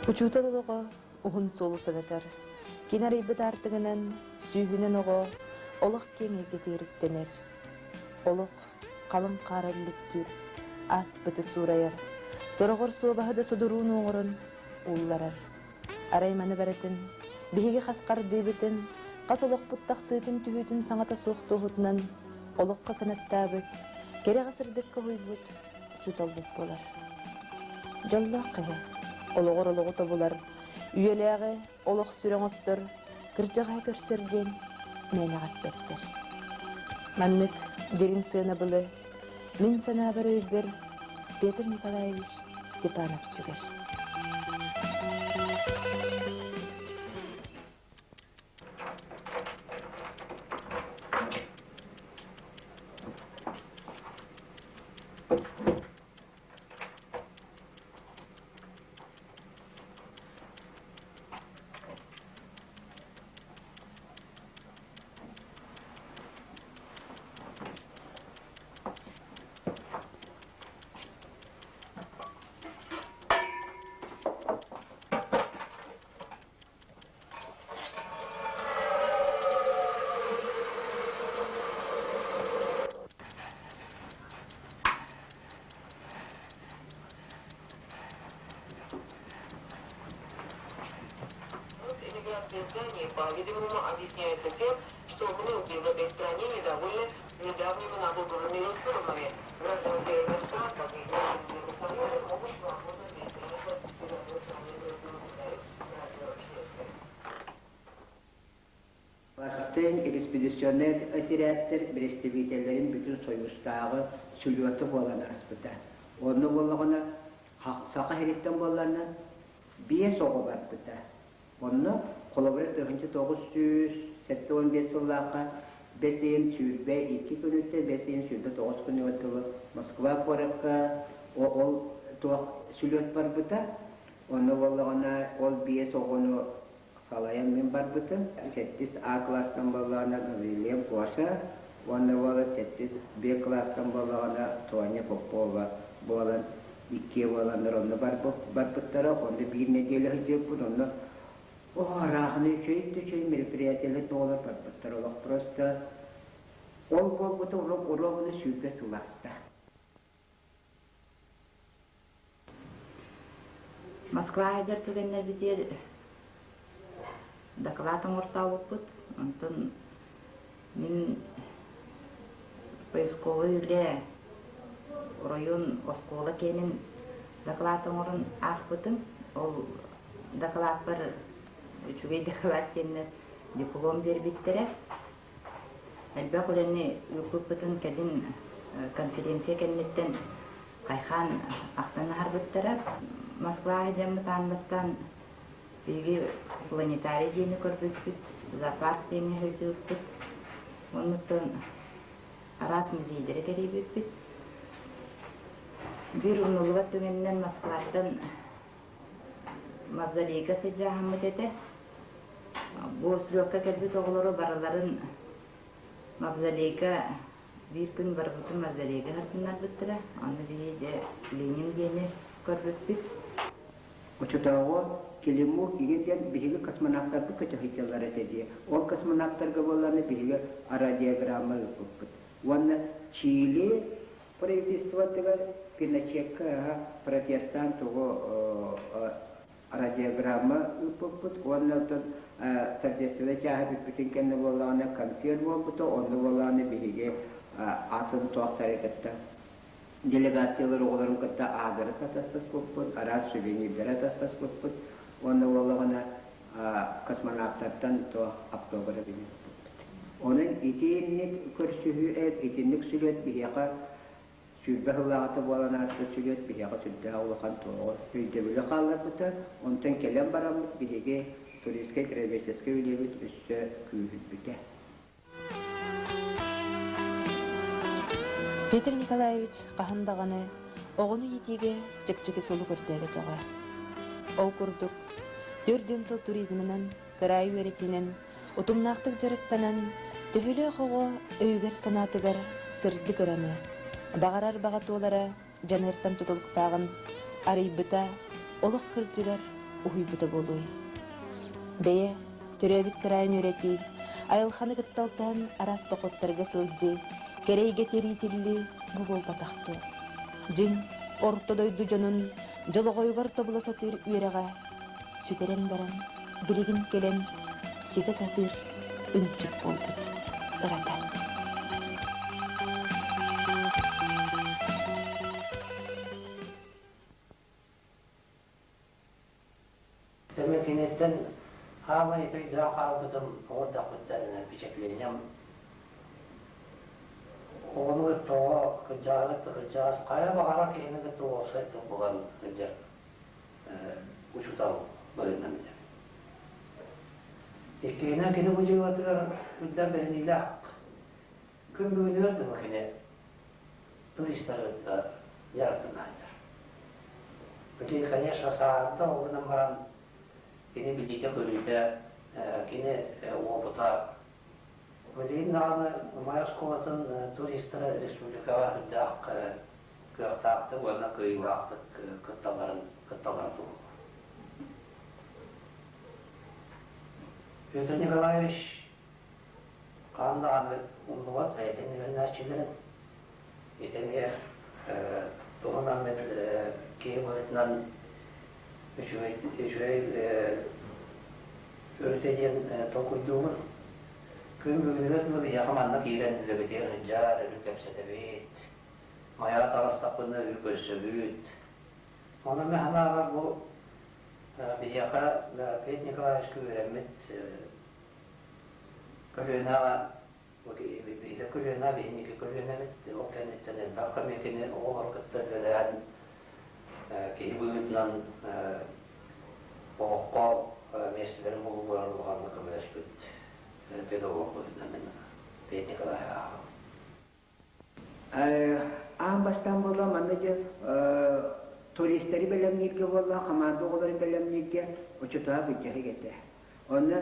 Учуутал олоҕо уһун суолу санатар. Кини арыйбыт аартыгынан сүүһүнэн оҕо олох киэҥ эйгэтигэр үктэнэр. Олох халыҥ хаара үллүктүүр, ааспыты суурайар, сороҕор суобаһы да судуруун оҥорон уулларар. Арай маны барытын, биһиги хас хардыыбытын, хас олохпут тахсыытын-түһүүтүн саҥата суох туоһутунан олоххо кынаттаабыт, кэрэҕэ сырдыкка уһуйбут учууталбыт буолар. Дьоллоох киһи олоҕор олоҕу тобулар, үйэлээҕи олох сүрэ оҥостор, кырдьаҕаһы көрсөр диэн мээнэҕэ эппэттэр. Маннык дириҥ сыанабылы мин санаабар өйбөр Петр Николаевич Степанов сүгэр. Иммигрантные по-видимому, объясняется тем, что многие в этой стране недовольны недавними налоговыми реформами. Граждане стран, как и граждане Евросоюза, могут свободно передвигаться Бастыҥ экспедиционнай этэрээттэр бэрэстэбиитэллэрин бүтүн Сойуустааҕы сүлүөтэ буолан ааспыта. Онно буоллаҕына, Саха сириттэн буоллаҕына, биэс оҕо барбыта. Онно, холобура, 1975 сыллаахха бэс ыйын 22 күнүттэн бэс ыйын 29 күнүгэр дылы Москва куоракка ол туох сүлүөт барбыта. Онно буоллаҕына, ол биэс оҕону салайан мин барбытым. Сэттис А кылаастан буоллаҕына Гаврильев Гоша уонна буола сэттис Б кылаастан буоллаҕына Тоня Попова буолан иккиэ буоланнар онно барбыттара. Онно биир нэдиэлэ сылдьыбыппыт. Онно оо, арааһына үчүгэй да үчүгэй мероприятиелар оҕолор барбыттар. Олох просто ол буолбута уруок уруогуна 20 сыл ааста. Москва айдар түгэннэрбитигэр дакылаат оҥортообуппут. Онтон мин поисковай үлэ оройуон оскуола киэнин дакылаат оҥорон аахпытым. Ол дакылааппар үчүгэй дакылаат диэннэр диплом биэрбиттэрэ. Элбэх үлэни ыыппыппытын кэлин конференция кэнниттэн хайхаан ахтан аһарбыттара. Москваҕа дьаммыт аан бастаан биһиги планетарий диэни көрбүппүт, зоопарк диэҥҥэ сылдьыбыппыт. Оннуттан араас музейдары кэрийбиппит. Биир умнуллубат түгэнинэн Москваттан Мавзолейга сыдьааһыммыт этэ. Бу слёкка кэлбит оҕолору барыларын Мавзолейга биир күн барбытын Мавзолейга сырытыннарбыттара. Онно биһиги дьэ Ленин диэни көрбүппүт. Оччотооҕу Келимук игэ диэн биһиги космонавтарбыт көтө сылдьаллар этэ дии. Ол космонавтарга буоллаҕына биһиги радиограмма ыыппыппыт. Уонна Чили правительствотыгар Пиночекка протестан тугу радиограмма ыыппыппыт уонна оттон торжественнай чааһа бүппүтүн кэннэ буоллаҕына концерт буолбута, онно буоллаҕына биһиги атын туохтары кытта делегациялар оҕолорун кытта аадырыс атастаспыппыт, араас сувенирдары атастаспыппыт уонна буоллаҕына космонавтартан туох автограф ыыппыппыт. Онон итинник көрсүһүү итинник сүлүөт биһиэхэ 20 сыллааҕыта буолан ааспыт сүлүөт биһиэхэ сүрдээх улахан туоҕу өйдөбүлү хаалларбыта. Онтон кэлэн бараммыт биһиги туристскай краеведческай үлэбит өссө күүһүрбүтэ. Петр Николаевич хаһан даҕаны оҕону иитиигэ чэпчэки суолу көрдөөбөтөҕө. Ол курдук, 40 сыл туризмынан, кыраайы үөрэтиинэн утумнаахтык дьарыктанан, төһөлөөх оҕо өйүгэр-санаатыгар сырдык ыраны, баҕарар баҕа туолара дьаныартан тутулуктааҕын арыйбыта олох кырдьыгар уһуйбута буолуой? Бэйэ, төрөөбүт кыраайын үөрэтии, айылҕаны кытта алтыһан араас походтарга сылдьыы, кэрэйгэ тириитиллии бу буолбатах дуо? Дьиҥ, орто дойду дьонун дьолоҕойугар тобула сатыыр үөрэҕэ сүтэрэн баран, билигин кэлэн ситэ сатыыр ынчык буолбут ырата. Тэҥэ киниттэн хаамай өйдөөх хаалбытым оҕордохпуттан впечатлением оҕону кытта оҕо, кырдьаҕаһы кытта кырдьаҕас, хайа баҕарар киһини кытта уопсай тыл булан сылдьар учуутал быһыытынан билэбин. Иккиһинэн кини бу дьыалатыгар үрдэн бэриниилээх күн бүгүнүгэр дылы кини туристары кытта дьарыктанааччы. Ити, конечно, сааһырда ол гынан баран кини билиитэ-көрүүтэ, кини уопута билигин даҕаны Умай оскуолатын туристара республикаҕа үрдээх кыахтаахтык уонна кыайыылаахтык кытталларын кытталларын туһугар. Петр Николаевич хаан даҕаны умнубат бэйэтин үөрэнээччилэрин ити эмиэ туһунан мин киһи быһыытынан үчүгэй үчүгэй өрүтэ диэн толкуйдуубун. Күн бүгүнүгэр дылы биһиэхэ манна киирэн үлэбитигэр сылдьар, өрүү кэпсэтэбит, майаҕа таҕыстахпытына өрүү көрсөбүт. Онон мин санаабар бу биһиэхэ Петр Николаевичка үөрэммит көлүөнэҕэ биһиги көлүөнэ биһиги көлүөнэбит ол кэнниттэн элбэх кэмҥэ кини оҕолору кытта үлэлээн киһи быһыытынан олоххо миэстэлэрин булуугар улаханнык көмөлөспүт педагог быһыытынан мин Петр Николаевич ааҕабын. Аан бастаан буолла манна дьэ туристары бэлэмнииргэ буолла, хамаанда оҕолорун бэлэмнииргэ оччотооҕу былдьаһык этэ. Онно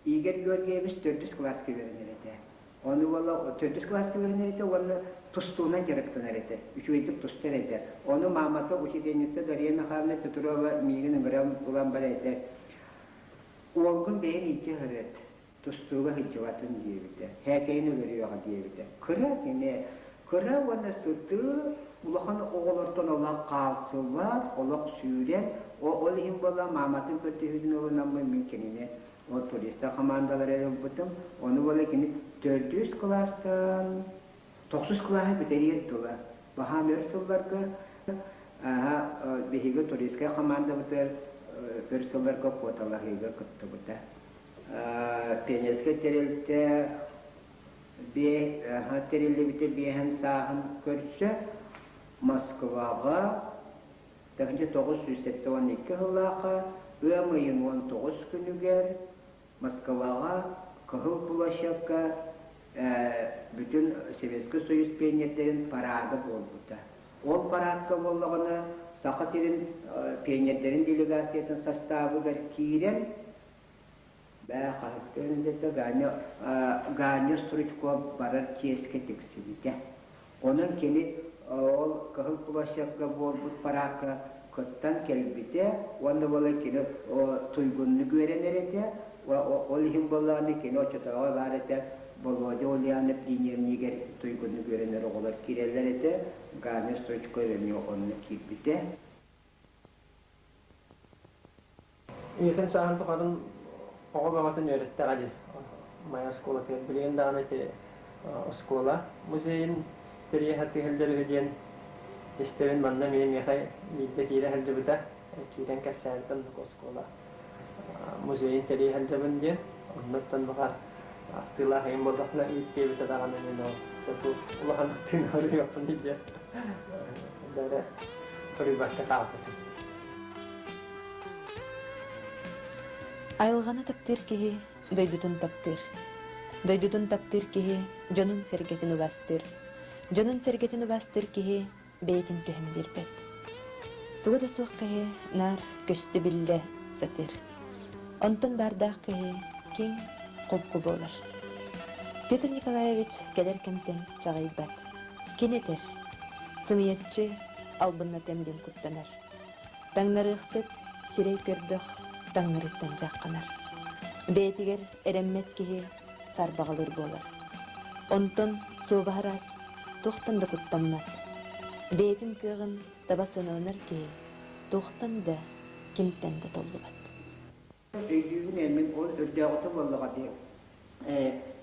Игорь Георгиевич төрдүс кылааска үөрэнэр этэ. Ону буолла төрдүс кылааска үөрэнэр этэ уонна тустуунан дьарыктанар этэ, үчүгэйдик тустар этэ. Ону маамата учительница Дария Михайловна Петрова миигин ыҥыран ылан баран этэ, уолгун бэйэҥ иитэ сырыт, тустууга сылдьыбатын диэбитэ, һээкэйин өлөрүөҕэ диэбитэ. Кыра кини, кыра уонна сытыы улахан оҕолортон олох хаалсыбат, олох сүүрэн, ол иһин буолла мааматын көрдөһүүтүн ылынаммын мин кинини ол туристар хамаандалара ылбытым. Ону буола кини төрдүс кылаастан тохсус кылааһы бүтэриэр дылы баһаам өр сылларга биһиги туристскай хамаандабытыгар өр сылларга куоталаһыыга кыттыбыта. Пионерскай тэрилтэ тэриллибитэ биэһэн сааһын көрсө Москваҕа 1972 сыллаахха ыам ыйын 19 күнүгэр Москваҕа Кыһыл площадка бүтүн Советский Союз пионердэрин парада буолбута. Ол парадка буоллаҕына Саха сирин пионердэрин делегациятын састаабыгар киирэн Бээ, хаһыстыан дэтэ Ганя, Ганя Стручков барар чиэскэ тиксибитэ. Онон кини ол Кыһыл площадка буолбут параакка кыттан кэлбитэ уонна буолан кини туйгуннук үөрэнэр этэ. Ол иһин буоллаҕына кини оччотооҕу баар этэ Володя Ульянов дневнигэр туйгуннук үөрэнэр оҕолор киирэллэр этэ. Ганя Стручков эмиэ онно киирбитэ. Ийэтин сааһын тухарын оҕо бөҕөтүн үөрэттэҕэ дии Майа оскуолатыгар. Билигин даҕаны ити оскуола музейын тэрийэ сатыы сылдьар үһү диэн истэбин. Манна эмиэ миэхэ биирдэ киирэ сылдьыбыта. Киирэн кэпсээбитэ оннук оскуола музейын тэрийэ сылдьабын диэн. Оннуттан баҕар ахтыылаах эҥин буоллахпына ыыт диэбитэ даҕаны мин ол улахан ахтыыны хоруйуохпун диэн эрэ хоруйбакка хаалбытым. Айылҕаны таптыыр киһи дойдутун таптыыр. Дойдутун таптыыр киһи дьонун-сэргэтин убаастыыр. Дьонун-сэргэтин убаастыыр киһи бэйэтин түһэн биэрбэт. Туга да суох киһи наар көстө-биллэ сатыыр. Онтон баардаах киһи киҥ холку буолар. Петр Николаевич кэлэр кэмтэн чаҕыйбат. Кини этэр, сымыйаччы албыннатыам диэн куттанар. Таҥнарыахсыт. сирэй көрбөх таҥнарыттан дьаахханар. Бэйэтигэр эрэммэт киһи сарбаҕалыыр буолар. Онтон суобаһа араас, туохтан да куттаммат. Бэйэтин кыаҕын таба сыаналанар киһи туохтан да, кимтэн да толлубат. Өйдүүбүн ээ, мин ол өрдөөҕүтэ буоллаҕа дии.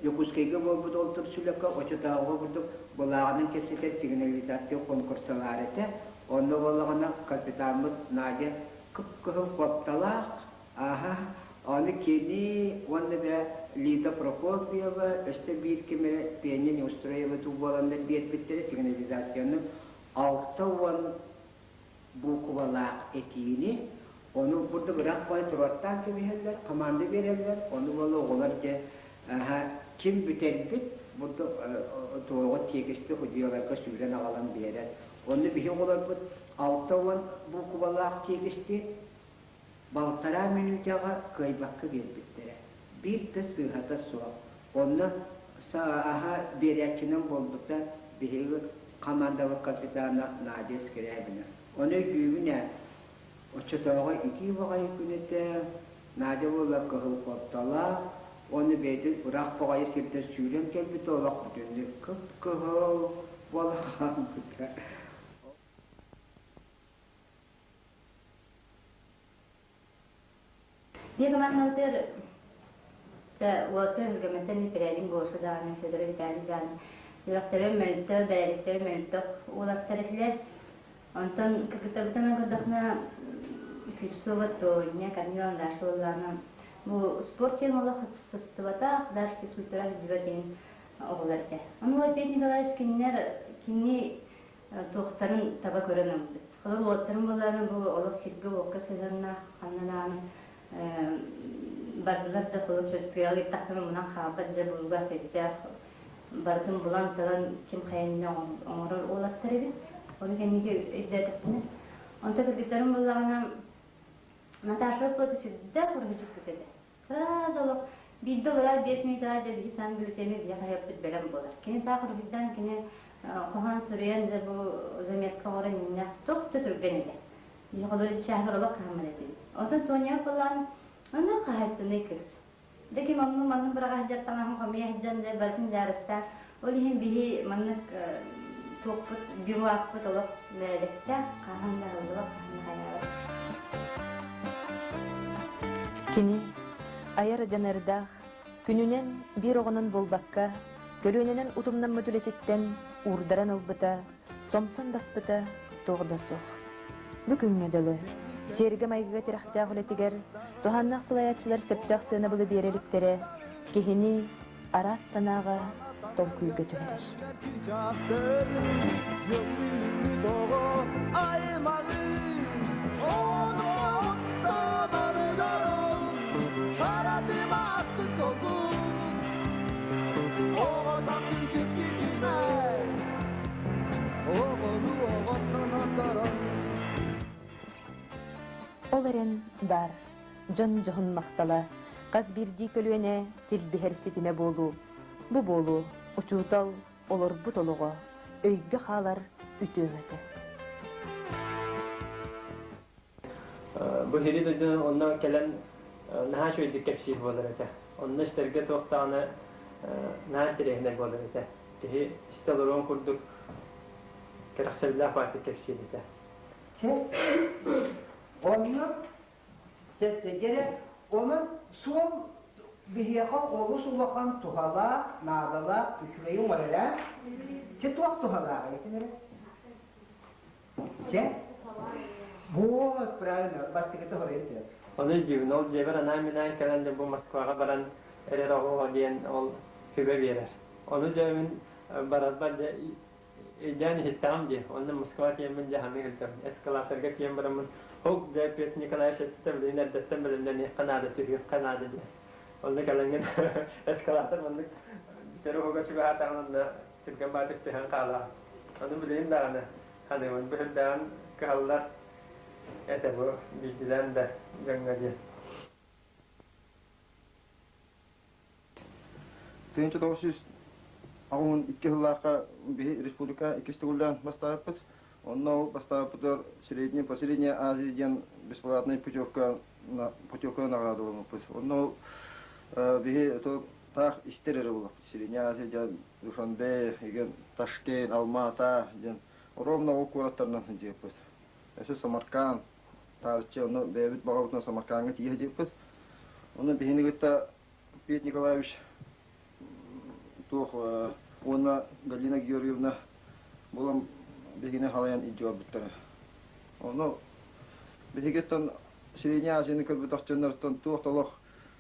Дьокуускайга буолбут ол турсүлэккэ оччотооҕуга курдук былааҕынан кэпсэтэр сигнализация конкурсалаар этэ. Онно буоллаҕына капитаммыт Надя кып-кыһыл куопталаах, аха, ону кини уонна да Лида Прокопьева, өссө биир ким эрэ Пеня Неустроева туу буоланнар биэрбиттэрэ сигнализацияны 60 буукубалаах этиини, ону курдук ыраах баай туруортаан кэбиһэллэр, команда биэрэллэр, ону буола оҕолор дьэ ким бүтэрбит бурдук туоҕу тиэкисти судьуйаларга сүүрэн аҕалан биэрэр. Онно биһи оҕолорбут 60 буукубалаах тиэкисти балтараа мүнүүтэҕэ кыайбакка биэрбиттэрэ. Биир да сыыһата суох. Онно сааһа биэрээччинэн буолбута биһиги командабыт капитана Надя Скрябина. Ону өйдүүбүн ээ, оччотооҕу итии баҕайы күн этэ, Надя буолла кыһыл куопталаах, уонна бэйэтин ыраах баҕайы сиртэн сүүрэн кэлбитэ олох бүтүннүү кып-кыһыл буола хаалбыта. Биир командабытыгар чэ уолаттар Өлгөмөттөн Митрэлин Гоша даҕаны, Федор Виталий даҕаны сүрэхтэрэ мөлтөх, бэрээдэктэрэ мөлтөх уолаттар этилэр. Онтон кыргыттарбытынан көрдөххүнэ Слепцова Тоня, Камила Даша буоллаҕына бу спорт диэн олох сыстыбатах, даже физкультура сылдьыбат диэн оҕолор этэ. Ону Петр Николаевич кинилэр кини туохтарын таба көрөн ылбыт. Холор уоттарын былаана бу олох сиргэ-уокка сыһыаннаах ханна даҕаны бардылар да холор тыаҕа ыттахтарына мунан хаалбат дьэ булга сөптөөх барытын булан-талан ким хайанна оҥорор уолаттар эбит. Ону кэнники өйдөөтөхпүнэ. Онто кыргыттарым буоллаҕына Наташа Плата сүрдээх уруһуйдьуппут этэ. Сразу олох биирдэ олорор 5 мүнүүтэҕэ дьэ биһи саҥа бүлүтүөмү биһи хаһыаппыт бэлэм буолар. Кини таах уруһуйдаан кини хоһоон суруйан дьэ бу заметка оҥорон иннинэ туох да түргэн этэ. Биһи холор чааһыгар олох хаһаммат этибит. Онтон Тоня буолан онно хаһаайыстыбаннай кыыс. Дэ ким онну манны быраҕа сылдьар таҥаһын хомуйа сылдьан дьэ барытын дьаарыстаан ол иһин биһи маннык туохпут бивуакпыт олох бэрээдэктээх хаһан да аһыллыбат хаһан да хайаабат. Кини айар дьаныардаах, күнүнэн биир оҕонон буолбакка, көлүөнэнэн утумнаммыт үлэтиттэн уурдаран ылбыта, сомсон баспыта туох да суох. Бу күҥҥэ дылы сиэргэ-майгыга тирэхтээх үлэтигэр туһааннаах салайааччылар сөптөөх сыанабылы биэрэ иликтэрэ киһини араас санааҕа толкуйга түһэрэр. Ол эрэн баар, дьон дьоһун махтала, хас биирдии көлүөнэ силбиһэр ситимэ буолуу. Бу буолуу учуутал олорбут олоҕо, өйгө хаалар үтүө өҥөтө. Бу сири дойдуну онно кэлэн наһаа үчүгэйдик кэпсиир буолар этэ. Онно истэргэ туох даҕаны наһаа интэриэһинэй буолар этэ. Киһи истэ олоруон курдук кэрэхсэбиллээх баҕайытык кэпсиир этэ. Чэ, онно дьэрэ, онон суол биһиэхэ олус улахан туһалаах, наадалаах, үчүгэйи оҥорор ээ. Чэ, туох туһалааҕый этин эрэ? Чэ? Вот, правильно, бастакыта хоруйан түһэр. Ону өйдүүбүн, ол дьиэбэр анаан-минээн кэлэн дьэ бу Москваҕа баран эрэр оҕо диэн ол сүбэ биэрэр. Ону дьэ мин барарбар дьэ өйдөөн иһиттэҕим дии. Онно Москва тиийэммин дьэ ханна сылдьабын. Эскалаторга тиийэн бараммын, хоп, дьэ Петр Николаевич эппитэ билигин эрдэттэн бэлэмнэниэххэ наада, түһүөххэ наада диэн. Онно кэлэҥҥин эскалатор маннык бүтэр уһуга чугаһаатаҕын онно түргэн баатык түһэн хаалаҕын. Ону билигин даҕаны ханыыбын быһырдаан кыһаллар этэ бу биирдилээн да дьоҥҥо диэн. 1982 сыллаахха биһи республика иккис төгүллээн бастаабыппыт. Онно ол бастаабыппытыгар Средняя Посредняя Азия диэн бесплатнай путевка путевканы наҕараадаламмыппыт. Онно ол биһи таах истэр эрэ буоллахпыт. Средняя Азия диэн Душанбе, igen Ташкент, Алма-Ата диэн ровно ол куораттарынан сылдьыахпыт. Өссө Самарканд, таарыччы онно бэйэбит баҕабытынан Самаркаҥҥа тиийэ сылдьыахпыт. Онно биһини кытта Петр Николаевич туох уонна Галина Георгиевна булан биһигини халайан илдьэ барбыттара. Ону биһигиттэн Средняя Азияны көрбөтөх дьоннортон туох да олох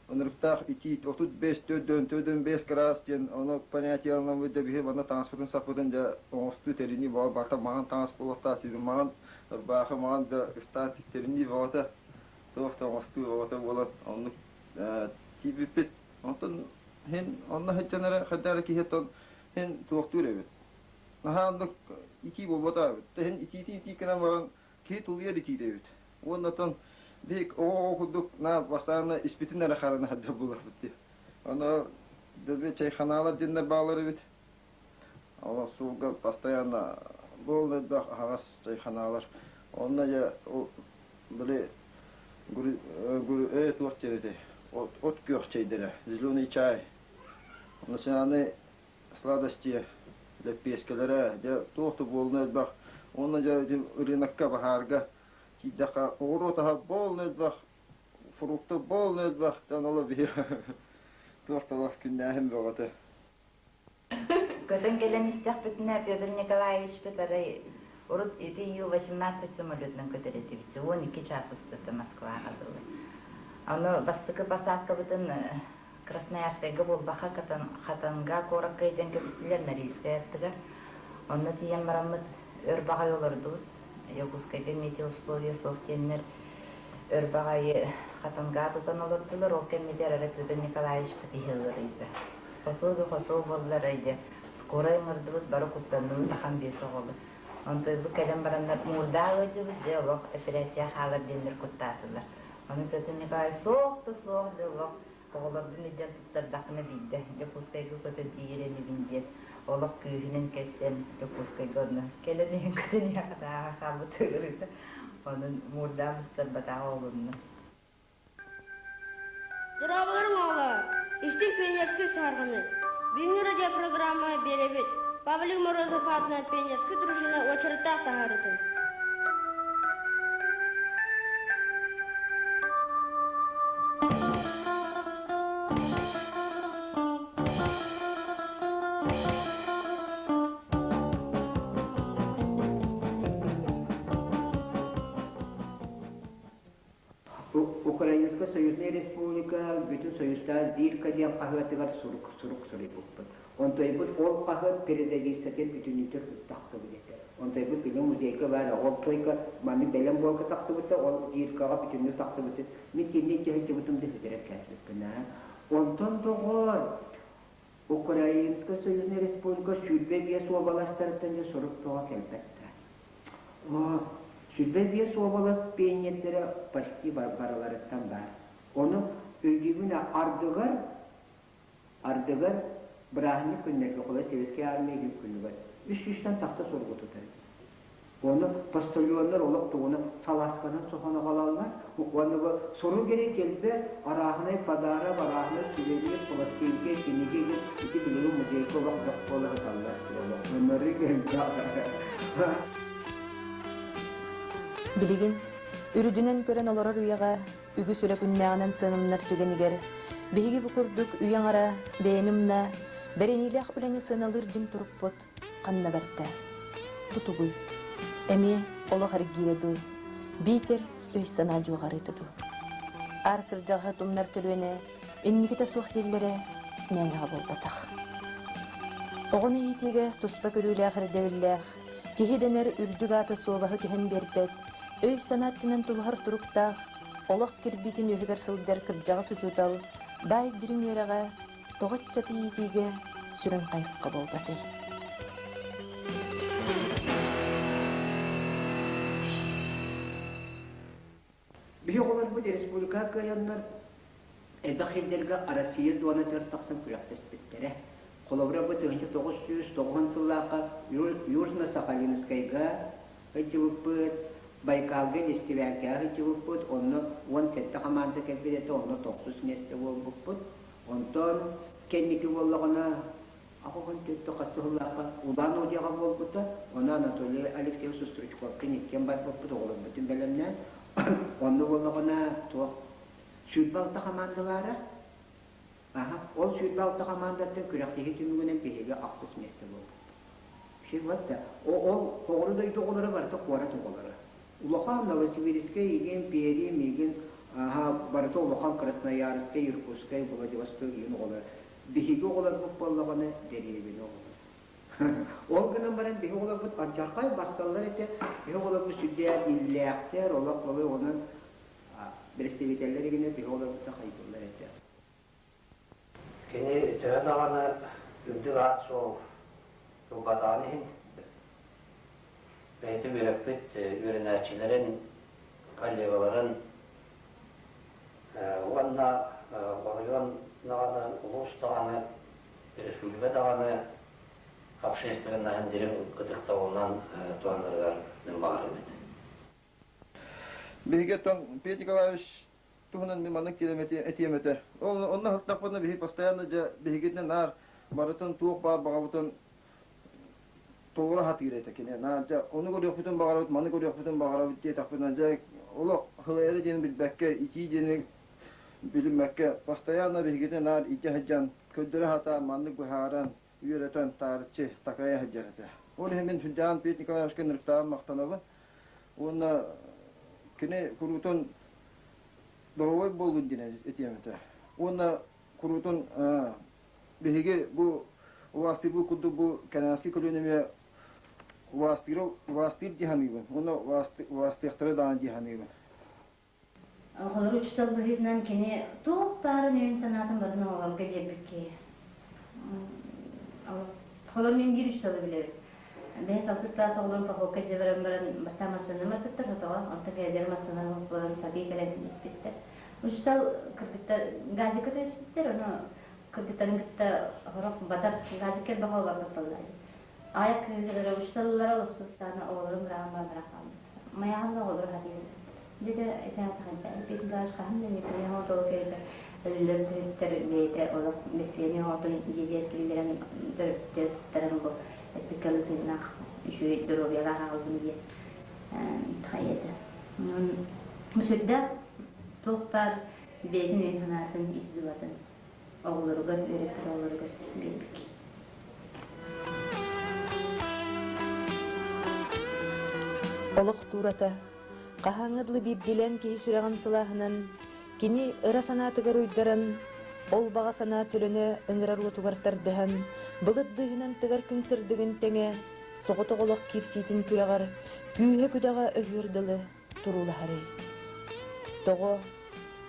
ынырыктаах итии 35 төрдөн төрдөн 5 градус диэн ону понятиеланаммыт да биһи манна таҥаспытын саппытын дьэ оҥостуу тэринии баҕа барыта маҥан таҥас буолуохтаах маҥан ырбаахы маҥан да ыстаан тиктэринии бөҕөтө туох да оҥостуу бөҕөтө буолан оннук тиийбиппит. Онтон һин онно сылдьан эрэ хайдах эрэ киһи оттон һин туохтуур эбит. Наһаа оннук итии буолбатах эбит. Һин итиитин итии гынан баран киһи тулуйар итиитэ эбит. Уонна оттон биһик оҕо-оҕо курдук наар бастаанна испитин эрэ харана сылдьар буоларбыт дии. Ону дэлби чайханаалар диэннэр бааллар эбит. Ол суолга постоянно буол элбэх аһаҕас чайханаалар. Онно дьэ били туох диир этэй от күөх чэйдэрэ зеленый чай национальный сладости лэппиэскэлэрэ дьэ туох да буолуна элбэх уонна дьэ ити ырыынакка баһаарга тиийдэххэ оҕуруот аһа буолуна элбэх фрукта буолуна элбэх дьон оло биһи туох да олох күннээһин бөҕөтө. Көтөн кэлэн истэхпитинэ Петр Николаевичпыт арай урут ити Ю-18 самолетунан көтөр этибит, 12 чаас устата Москваҕа дылы. Ону бастакы посадкабытын Красноярскайга буолбакка Хатанга куоракка илдьэн кэбистилэр Норильскай аттыгар. Онно тиийэн бараммыт өр баҕайы олордубут. Якутскайга метеоусловия суох диэннэр өр баҕайы Хатанга тутан олордулар. Ол кэннигэр эрэ Петр Николаевичпыт иһэ ыарыйда. Хотуо да хотуо буоллар дьэ, скорай ыҥырдыбыт, бары куттанныбыт ахан биэс оҕолу. Онтойбут кэлэн бараннар муурдаах ыалдьыбыт, дьэ олох эпэрээссийэ хаалар диэннэр куттаатылар. Ону Петр Николаевич суох да суох дьэ олох оҕолорбун илдьэн туттардахпына биирдэ Дьокуускайга көтөн тиийэр инибин диэн олох күүһүнэн кэлсэн Дьокуускайга онно кэлэн иһэн көтөн иһэхэ хаалбыт ыарыыта. Онон муурдаах туттарбатаҕа олунна. Дорооболоруҥ оҕолоор! Истиҥ пионерскай саһарҕаны, бүгүҥҥү радиопрограмма биэрэбит Павлик Морозов аатынан пионерскай дружина уочараттаах таһаарыытын. Украинскай союзнай республика бүтүн союзтаах Зирка диэн хаһыатыгар сурук сурук суруйбуппут. Онтойбут ол хаһыат передовицатын бүтүннүүтэ тахсыбыт этэ. Онтойбут билим музейга баар ол тойка маннык бэлэм буолга тахсыбыта, ол Зиркаҕа бүтүннүү тахсыбыт. Мин кинини сылдьыбытым да сүтэрэн кээспиппин аа. Онтон доҕоор, Украинскай союзнай республика 25 уобаластарыттан дьэ сурук тоҕо кэлбэт да. 25 уобалас пионердара почти барыларыттан баар. Ону өйдүүбүн ардыгар ардыгар бырааһынньык күннэргэ холобур Советскай армия күнүгэр үс сүүстэн тахса суругу тутар Уонна почтальоннар олох тугуна салаасканан соһон аҕалаллар. Уонна бу сурук эрэ кэлбэт, арааһынай подарок, арааһынай сувенир, пластинка, кинигэ диэн ити билигин музейга олох бөх буола сыталлар. Ынырык элбэх. Билигин үрдүнэн көрөн олорор үйэҕэ үгүс үлэ күннээҕинэн сыанылынар түгэнигэр биһиги бу курдук үйэ аҥара бэйэни умна, бэриниилээх үлэни сыаналыыр дьиҥ турукпут ханна барда? Бу тугуй? Эмиэ олох эргиирэ дуу? Биитэр өй-санаа дьуоҕарыыта дуу? Аар кырдьаҕаһы тумнар көлүөнэ инникитэ суох дииллэрэ мээнэҕэ буолбатах. Оҕону иитиигэ туспа көрүүлээх ирдэбиллээх, киһи дэнэр үрдүк аата суобаһы түһэн биэрбэт, өй-санаа өттүнэн тулуһар туруктаах, олох кирбиитин үөһүгэр сылдьар кырдьаҕас учуутал баай дириҥ үөрэҕэ Тоҕо ыччаты иитиигэ сүрүн хайысха буолбатый? Биһи оҕолорбут республика кыайаннар элбэх сирдэргэ Россия зонатыгар тахсан күрэхтэспиттэрэ. Холобура, бу 1990 сыллаахха Южно-Сахалинскайга, сылдьыбыппыт, Байкалга фестивалькаҕа сылдьыбыппыт, онно 17 хамаанда кэлбит этэ, онно тохсус миэстэ буолбуппут. Онтон кэнники буоллаҕына, аҕыһын төрдө хас сыллаахха Улан-Удэҕа буолбута, ону Анатолий Алексеевич Стручковкин иккиэн барбыппыт, оҕолорбутун бэлэмнээн. Онно буоллаҕына туох 26 хамаанда баара. Аха, ол 26 хамаандаттан күрэхтэһии түмүгүнэн биһиги ахсыс миэстэ буолбуппут. Вот да. Ол хоҕуру дойду оҕолоро барыта куорат оҕолоро. Улахан Новосибирскай, игин, Пермь, игин, аха, барыта улахан Красноярскай, Иркутскай, Владивосток игин оҕолоро. Биһиги оҕолорбут буоллаҕына дэриэбинэ оҕолоро. Ол гынан баран биһи оҕолорбут алдьархай барсаллар этэ. Биһи оҕолорбут сүрдээх иллээхтэр, олох балай онон бэрэстэбиитэллэр игинэ биһи оҕолорбут да хайдыллар этэ. Кини төһө даҕаны үрдүк аат-суол ылбатаҕын иһин, бэйэтэ үөрэппит үөрэнээччилэрин, коллегаларын уонна оройуон даҕаны, улуус даҕаны, республика даҕаны общественноһын дириҥ ытыктабылынан туһанарыгар мин баҕарабын. Биһиги оттон Петя Николаевич туһунан мин маннык этиэм этэ. Ол онно сыттахпытына биһи постоянно дьэ биһигитинэн наар барытын туох баар баҕабытын толоро сатыыр этэ кини. Наар дьэ ону көрүөхпүтүн баҕарабыт, маны көрүөхпүтүн баҕарабыт диэтэхпитинэ дьэ олох хылайара диэни билбэккэ, итии диэни билиммэккэ постоянно биһигитин наар илдьэ сылдьан көрдөрө сатаан маннык быһааран үөрэтэн таарыччы такайа сылдьар этэ. Ол иһин мин сүрдээҕин Петр Николаевичка ынырыктааҕын махтанабын. Уонна кини куруутун доруобай буоллун диэн этиэм этэ. Уонна куруутун биһиги бу убаастыырбыт курдук бу кэнээски көлүөнэ эмиэ убаастыыр убаастыыр дии саныыбын. Уонна убаастыахтара даҕаны дии саныыбын. Оҕолору учуутал быһыытынан кини туох баарын өйүн-санаатын барытын оҕолорго биэрбит киһи. Холор мин биир учууталы билэбин. Бэһис алтыс класс оҕолорун походка дьэ баран баран бастаан массыынанан барбыттар хотоҕо, онтон кэлэллэр массыынанан буолан сатыы кэлэн испиттэр. Учуутал кыргыттар газикка түбэспиттэр, ону кыргыттарын кытта сорох батар газикка элбэх оҕо барбыт буолла. Аҕыйах кыыһырара учууталлара олус саана оҕолорун быраҕан баран бырахааммыт. Майаҕын да оҕолору хатыыр. Дьэ итаатаханта Петр хаһан да никоя оҕотолу кэлбэ өллөр түһүттэр бэйэтэ олох бэстилиэнньэ оҕотун дьиэтигэр киллэрэн төрөппүттэр туттаран бу эппиккэ тыыннаах үчүгэй доруобуйалаах аҕалбын диэн хайата. Сүрдээх туох баар бэйэтин өйүн санаатын ис дууһатын оҕолоругар үөрэппит оҕолоругар биэрбит. Олох туурата хаһааҥҥа дылы биирдиилээн киһи сүрэҕин сылааһынан, кини ыра санаатыгар уйдаран, ол баҕа санаа төлөнө ыҥырар уотугар тардыһан, былыт быыһынан тыгар күн сырдыгын тэҥэ, соҕотох олох киирсиитин күрэҕэр күүһэ-күдэҕэ өһүөр дылы туруулаһарый? Тоҕо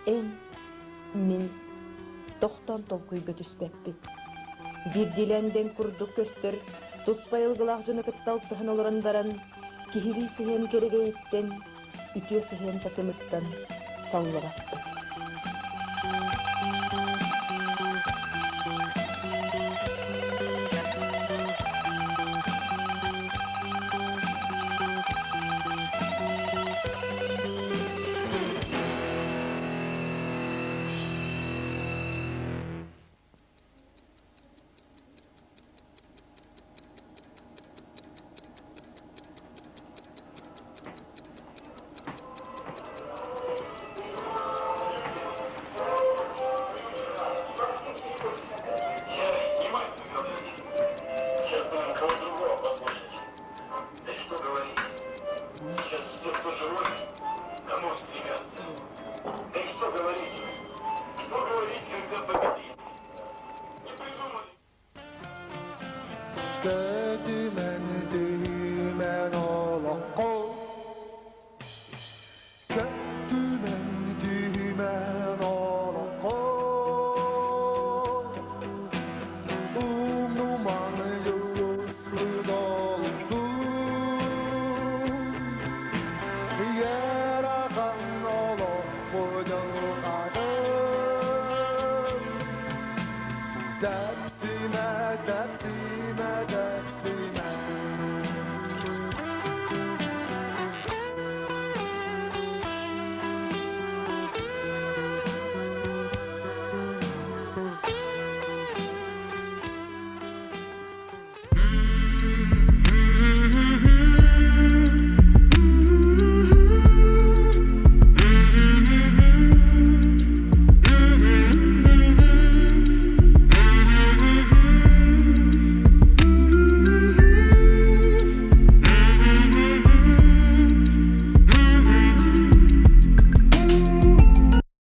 эн, мин тохтоон толкуйга түспэппит? Биирдиилээн дэҥ курдук көстөр туспа айылгылаах дьону кытта алтыһан олорон баран, киһилии сыһыан кэрэгэйиттэн, үтүө сыһыан татымыттан саллыбаппыт. Да что говорить. Сейчас все, кто живой, домой стремятся. Да и что говорить? Что говорить, когда победить? Не придумали. Көтүмэн түһүмэн олоххо Көтүмэн түһүмэн олоххо Умнумаҥ дьулуспут олуктун Ыарахан олохпут дьылҕатын Тэпсимэ, тэпсимэ, тэпсимэ.